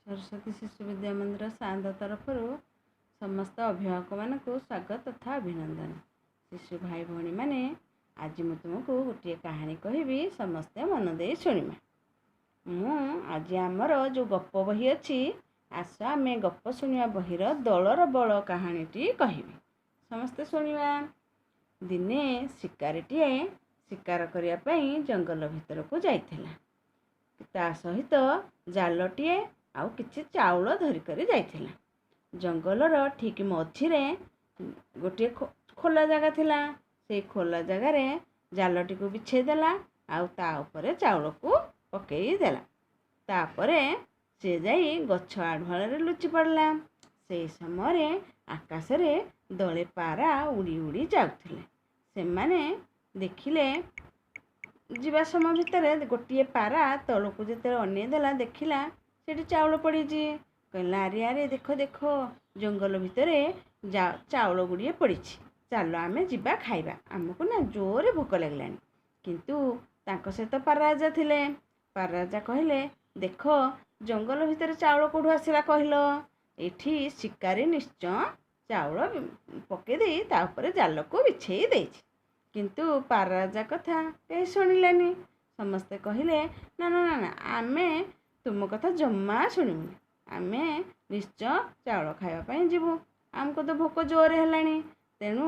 ସରସ୍ୱତୀ ଶିଶୁ ବିଦ୍ୟା ମନ୍ଦିର ସାଆନ୍ତ ତରଫରୁ ସମସ୍ତ ଅଭିଭାବକମାନଙ୍କୁ ସ୍ୱାଗତ ତଥା ଅଭିନନ୍ଦନ। ଶିଶୁ ଭାଇ ଭଉଣୀମାନେ, ଆଜି ମୁଁ ତୁମକୁ ଗୋଟିଏ କାହାଣୀ କହିବି, ସମସ୍ତେ ମନ ଦେଇ ଶୁଣିବା। ମୁଁ ଆଜି ଆମର ଯେଉଁ ଗପ ବହି ଅଛି, ଆସ ଆମେ ଗପ ଶୁଣିବା ବହିର ଦଳର ବଳ କାହାଣୀଟି କହିବି, ସମସ୍ତେ ଶୁଣିବା। ଦିନେ ଶିକାରୀଟିଏ ଶିକାର କରିବା ପାଇଁ ଜଙ୍ଗଲ ଭିତରକୁ ଯାଇଥିଲା। ତା ସହିତ ଜାଲଟିଏ ଆଉ କିଛି ଚାଉଳ ଧରିକରି ଯାଇଥିଲା। ଜଙ୍ଗଲର ଠିକ୍ ମଝିରେ ଗୋଟିଏ ଖୋଲା ଜାଗା ଥିଲା। ସେଇ ଖୋଲା ଜାଗାରେ ଜାଲଟିକୁ ବିଛେଇ ଦେଲା ଆଉ ତା ଉପରେ ଚାଉଳକୁ ପକେଇ ଦେଲା। ତାପରେ ସେ ଯାଇ ଗଛ ଆଢ଼ୁଆଳରେ ଲୁଚି ପଡ଼ିଲା। ସେଇ ସମୟରେ ଆକାଶରେ ଦଳେ ପାରା ଉଡ଼ି ଉଡ଼ି ଯାଉଥିଲେ। ସେମାନେ ଦେଖିଲେ, ଯିବା ସମୟ ଭିତରେ ଗୋଟିଏ ପାରା ତଳକୁ ଯେତେବେଳେ ଅନେଇ ଦେଲା, ଦେଖିଲା ସେଠି ଚାଉଳ ପଡ଼ିଛି। କହିଲା, ଆରେ ଆରେ, ଦେଖ ଦେଖ, ଜଙ୍ଗଲ ଭିତରେ ଚାଉଳ ଗୁଡ଼ିଏ ପଡ଼ିଛି, ଚାଲ ଆମେ ଯିବା ଖାଇବା, ଆମକୁ ନା ଜୋରରେ ଭୋକ ଲାଗିଲାଣି। କିନ୍ତୁ ତାଙ୍କ ସହିତ ପାରାରାଜା ଥିଲେ। ପାରାରାଜା କହିଲେ, ଦେଖ, ଜଙ୍ଗଲ ଭିତରେ ଚାଉଳ କେଉଁଠୁ ଆସିଲା କହିଲ? ଏଠି ଶିକାରୀ ନିଶ୍ଚୟ ଚାଉଳ ପକେଇ ଦେଇ ତା ଉପରେ ଜାଲକୁ ବିଛେଇ ଦେଇଛି। କିନ୍ତୁ ପାରାରାଜା କଥା କେହି ଶୁଣିଲେନି। ସମସ୍ତେ କହିଲେ, ନା ନା ନା ନା, ଆମେ ତୁମ କଥା ଜମା ଶୁଣିବୁନି, ଆମେ ନିଶ୍ଚୟ ଚାଉଳ ଖାଇବା ପାଇଁ ଯିବୁ, ଆମକୁ ତ ଭୋକ ଜୋରରେ ହେଲାଣି। ତେଣୁ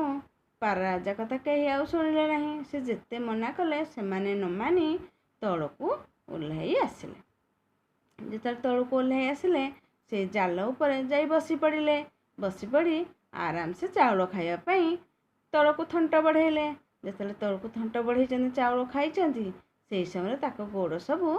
ପାରାରାଜା କଥା କେହି ଆଉ ଶୁଣିଲେ ନାହିଁ। ସେ ଯେତେ ମନା କଲେ, ସେମାନେ ନ ମାନି ତଳକୁ ଓହ୍ଲାଇ ଆସିଲେ। ଯେତେବେଳେ ତଳକୁ ଓହ୍ଲାଇ ଆସିଲେ, ସେ ଜାଲ ଉପରେ ଯାଇ ବସି ପଡ଼ିଲେ। ବସି ପଡ଼ି ଆରାମସେ ଚାଉଳ ଖାଇବା ପାଇଁ ତଳକୁ ଥଣ୍ଟ ବଢ଼େଇଲେ। ଯେତେବେଳେ ତଳକୁ ଥଣ୍ଟ ବଢ଼େଇଛନ୍ତି, ଚାଉଳ ଖାଇଛନ୍ତି, ସେଇ ସମୟରେ ତାଙ୍କ ଗୋଡ଼ ସବୁ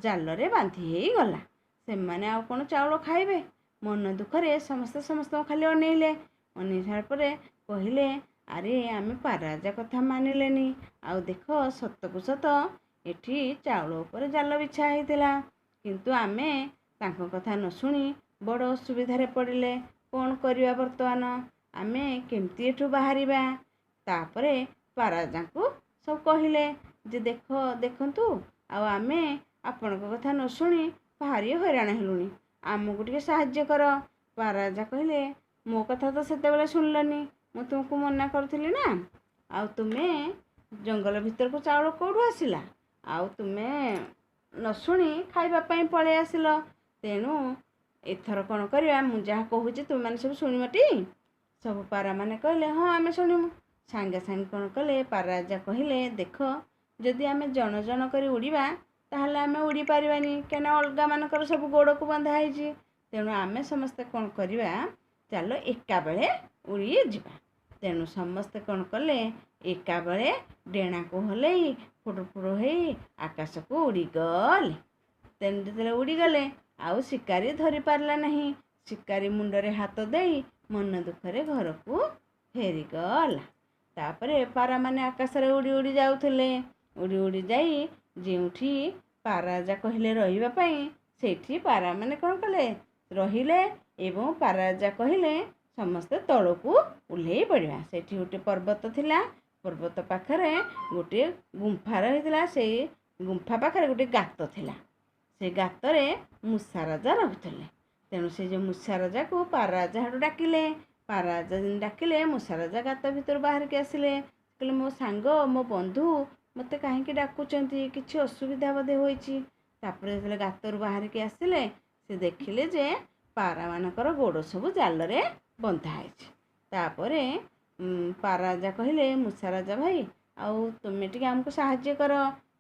ଜାଲରେ ବାନ୍ଧି ହେଇଗଲା। ସେମାନେ ଆଉ କ'ଣ ଚାଉଳ ଖାଇବେ? ମନ ଦୁଃଖରେ ସମସ୍ତେ ସମସ୍ତଙ୍କୁ ଖାଲି ଅନେଇଲେ। ଅନେଇ ସାରିଲା ପରେ କହିଲେ, ଆରେ, ଆମେ ପାରାରାଜା କଥା ମାନିଲେନି, ଆଉ ଦେଖ, ସତକୁ ସତ ଏଠି ଚାଉଳ ଉପରେ ଜାଲ ବିଛା ହେଇଥିଲା, କିନ୍ତୁ ଆମେ ତାଙ୍କ କଥା ନ ଶୁଣି ବଡ଼ ଅସୁବିଧାରେ ପଡ଼ିଲେ। କ'ଣ କରିବା ବର୍ତ୍ତମାନ? ଆମେ କେମିତି ଏଠୁ ବାହାରିବା? ତାପରେ ପାରାରାଜାଙ୍କୁ ସବୁ କହିଲେ ଯେ ଦେଖ, ଦେଖନ୍ତୁ, ଆଉ ଆମେ ଆପଣଙ୍କ କଥା ନ ଶୁଣି ଭାରି ହଇରାଣ ହେଲୁଣି, ଆମକୁ ଟିକେ ସାହାଯ୍ୟ କର। ପାରାରାଜା କହିଲେ, ମୋ କଥା ତ ସେତେବେଳେ ଶୁଣିଲନି, ମୁଁ ତୁମକୁ ମନା କରୁଥିଲି ନା, ଆଉ ତୁମେ ଜଙ୍ଗଲ ଭିତରକୁ ଚାଉଳ କେଉଁଠୁ ଆସିଲା, ଆଉ ତୁମେ ନ ଶୁଣି ଖାଇବା ପାଇଁ ପଳେଇ ଆସିଲ। ତେଣୁ ଏଥର କ'ଣ କରିବା? ମୁଁ ଯାହା କହୁଛି ତୁମେମାନେ ସବୁ ଶୁଣିବଟି? ସବୁ ପାରାମାନେ କହିଲେ, ହଁ, ଆମେ ଶୁଣିବୁ। ସାଙ୍ଗେ ସାଙ୍ଗେ କ'ଣ କଲେ? ପାରାରାଜା କହିଲେ, ଦେଖ, ଯଦି ଆମେ ଜଣ ଜଣ କରି ଉଡ଼ିବା ତାହେଲେ ଆମେ ଉଡ଼ି ପାରିବାନି, କାହିଁକିନା ଅଲଗା ମାନଙ୍କର ସବୁ ଗୋଡ଼କୁ ବନ୍ଧା ହେଇଛି। ତେଣୁ ଆମେ ସମସ୍ତେ କ'ଣ କରିବା? ଚାଲ ଏକାବେଳେ ଉଡ଼ି ଯିବା। ତେଣୁ ସମସ୍ତେ କ'ଣ କଲେ? ଏକାବେଳେ ଡେଣାକୁ ହଲେଇ ଫୁଟୁ ଫୁଟୁ ହେଇ ଆକାଶକୁ ଉଡ଼ିଗଲେ। ତେଣୁ ଯେତେବେଳେ ଉଡ଼ିଗଲେ, ଆଉ ଶିକାରୀ ଧରି ପାରିଲା ନାହିଁ। ଶିକାରୀ ମୁଣ୍ଡରେ ହାତ ଦେଇ ମନ ଦୁଃଖରେ ଘରକୁ ଫେରିଗଲା। ତାପରେ ପାରାମାନେ ଆକାଶରେ ଉଡ଼ି ଉଡ଼ି ଯାଉଥିଲେ। ଉଡ଼ି ଉଡ଼ି ଯାଇ ଯେଉଁଠି ପାରାରାଜା କହିଲେ ରହିବା ପାଇଁ, ସେଇଠି ପାରାମାନେ କ'ଣ କଲେ? ରହିଲେ ଏବଂ ପାରାରାଜା କହିଲେ ସମସ୍ତେ ତଳକୁ ଓହ୍ଲେଇ ପଡ଼ିବା। ସେଇଠି ଗୋଟେ ପର୍ବତ ଥିଲା। ପର୍ବତ ପାଖରେ ଗୋଟିଏ ଗୁମ୍ଫା ରହିଥିଲା। ସେଇ ଗୁମ୍ଫା ପାଖରେ ଗୋଟେ ଗାତ ଥିଲା। ସେ ଗାତରେ ମୂଷା ରାଜା ରହୁଥିଲେ। ତେଣୁ ସେ ଯେଉଁ ମୂଷା ରାଜାକୁ ପାରାରାଜା ସେଠୁ ଡାକିଲେ। ପାରାରାଜା ଯେମିତି ଡାକିଲେ, ମୂଷା ରାଜା ଗାତ ଭିତରୁ ବାହାରିକି ଆସିଲେ। କହିଲେ, ମୋ ସାଙ୍ଗ, ମୋ ବନ୍ଧୁ ମୋତେ କାହିଁକି ଡାକୁଛନ୍ତି? କିଛି ଅସୁବିଧା ବୋଧେ ହୋଇଛି। ତାପରେ ଯେତେବେଳେ ଗାତରୁ ବାହାରିକି ଆସିଲେ, ସେ ଦେଖିଲେ ଯେ ପାରାମାନଙ୍କର ଗୋଡ଼ ସବୁ ଜାଲରେ ବନ୍ଧା ହେଇଛି। ତାପରେ ପାରାରାଜା କହିଲେ, ମୂଷା ରାଜା ଭାଇ, ଆଉ ତୁମେ ଟିକେ ଆମକୁ ସାହାଯ୍ୟ କର,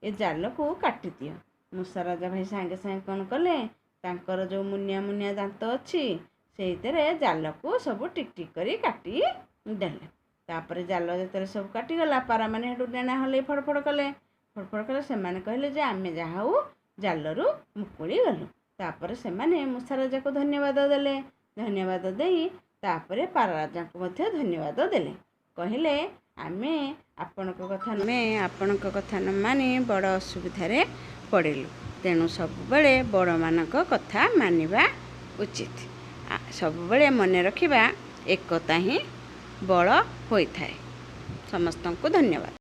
ଏ ଜାଲକୁ କାଟିଦିଅ। ମୂଷା ରାଜା ଭାଇ ସାଙ୍ଗେ ସାଙ୍ଗେ କ'ଣ କଲେ? ତାଙ୍କର ଯେଉଁ ମୁନିଆ ମୁନିଆ ଦାନ୍ତ ଅଛି, ସେଇଥିରେ ଜାଲକୁ ସବୁ ଟିକ୍ ଟିକ୍ କରି କାଟି ଦେଲେ। ତାପରେ ଜାଲ ଯେତେବେଳେ ସବୁ କାଟିଗଲା, ପାରାମାନେ ସେଠୁ ଡେଣା ହଲେଇ ଫଡ଼ ଫଡ଼ କଲେ, ଫଡ଼ ଫଡ଼ କଲେ। ସେମାନେ କହିଲେ ଯେ ଆମେ ଯାହା ହଉ ଜାଲରୁ ମୁକୁଳି ଗଲୁ। ତାପରେ ସେମାନେ ମୂଷା ରାଜାକୁ ଧନ୍ୟବାଦ ଦେଲେ। ଧନ୍ୟବାଦ ଦେଇ ତାପରେ ପାରାରାଜାଙ୍କୁ ମଧ୍ୟ ଧନ୍ୟବାଦ ଦେଲେ। କହିଲେ, ଆମେ ଆପଣଙ୍କ କଥା ନ ମାନି ବଡ଼ ଅସୁବିଧାରେ ପଡ଼ିଲୁ। ତେଣୁ ସବୁବେଳେ ବଡ଼ମାନଙ୍କ କଥା ମାନିବା ଉଚିତ। ସବୁବେଳେ ମନେ ରଖିବା, ଏକତା ହିଁ ବଳ ହୋଇଥାଏ। ସମସ୍ତଙ୍କୁ ଧନ୍ୟବାଦ।